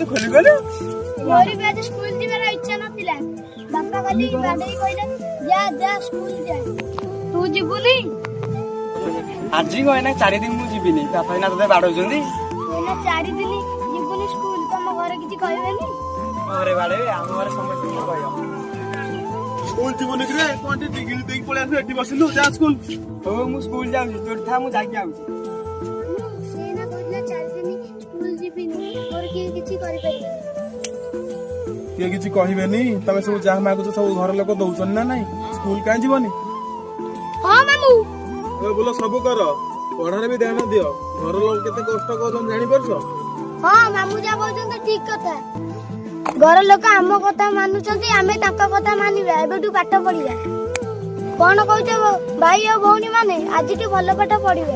Dress ଖୋଲି ଗଲୁ। ମୋର ବି ଆଜି ସ୍କୁଲ ଯିବାର ଇଚ୍ଛା ନଥିଲା। ବାପା ଖାଲି ବାଡେଇ କହିଲେ, ଯା ଯା, ସ୍କୁଲ ଯା। ତୁ ଯିବୁନି? ଆଜି କଣ, ଏଇନା 4 ଦିନ ମୁଁ ଯିବିନି। ବାପା ଏଇନା ତତେ ବାଡଉଛନ୍ତି। ଏଇନା 4 ଦିନ ଯିବୁନି ସ୍କୁଲ, ତମ ଘରେ କିଛି କହିବେନି? ଘରେ ବାଡେଇବେ, ଆମ ଘରେ ସମସ୍ତଙ୍କୁ କହିବ। ସ୍କୁଲ ଯିବୁନି କିରେ? କଣ ଟିକେ ଗିଳି ଦେଇକି ପଳେଇ ଆସିଲୁ, ଏଠି ବସିଲୁ। ଯା ସ୍କୁଲ। ହଉ, ମୁଁ ସ୍କୁଲ ଯାଉଛି, ତୋର ଥା, ମୁଁ ଯାଇକି ଆଉଛି। ସେ ଏଇନା କହୁଥିଲା 4 ଦିନ ସ୍କୁଲ ଯିବିନି, ମୋର କିଏ କିଛି କରିପାରିବେନି। କିଏ କିଛି କହିବେନି? ତମେ ସବୁ ଯାହା ମାଗୁଛ ସବୁ ଘର ଲୋକ ଦଉଛନ୍ତି ନା ନାଇଁ? ସ୍କୁଲ କାହିଁ ଯିବନି? ହଁ ମାମୁଁ। ଏ ବୋଲ ସବୁ କର, ପଢାରେ ବି ଧ୍ୟାନ ଦିଅ। ଘର ଲୋକ କେତେ କଷ୍ଟ କରୁଛନ୍ତି ଜାଣିପାରୁଛ? ହଁ, ମାମୁଁ ଯାହା କହୁଛନ୍ତି ଠିକ କଥା। ଘର ଲୋକ ଆମ କଥା ମାନୁଛନ୍ତି, ଆମେ ତାଙ୍କ କଥା ମାନିବା। ଏବେଠୁ ପାଠ ପଢିବା। କଣ କହୁଛ ଭାଇ ଆଉ ଭଉଣୀ ମାନେ? ଆଜିଠୁ ଭଲ ପାଠ ପଢିବା।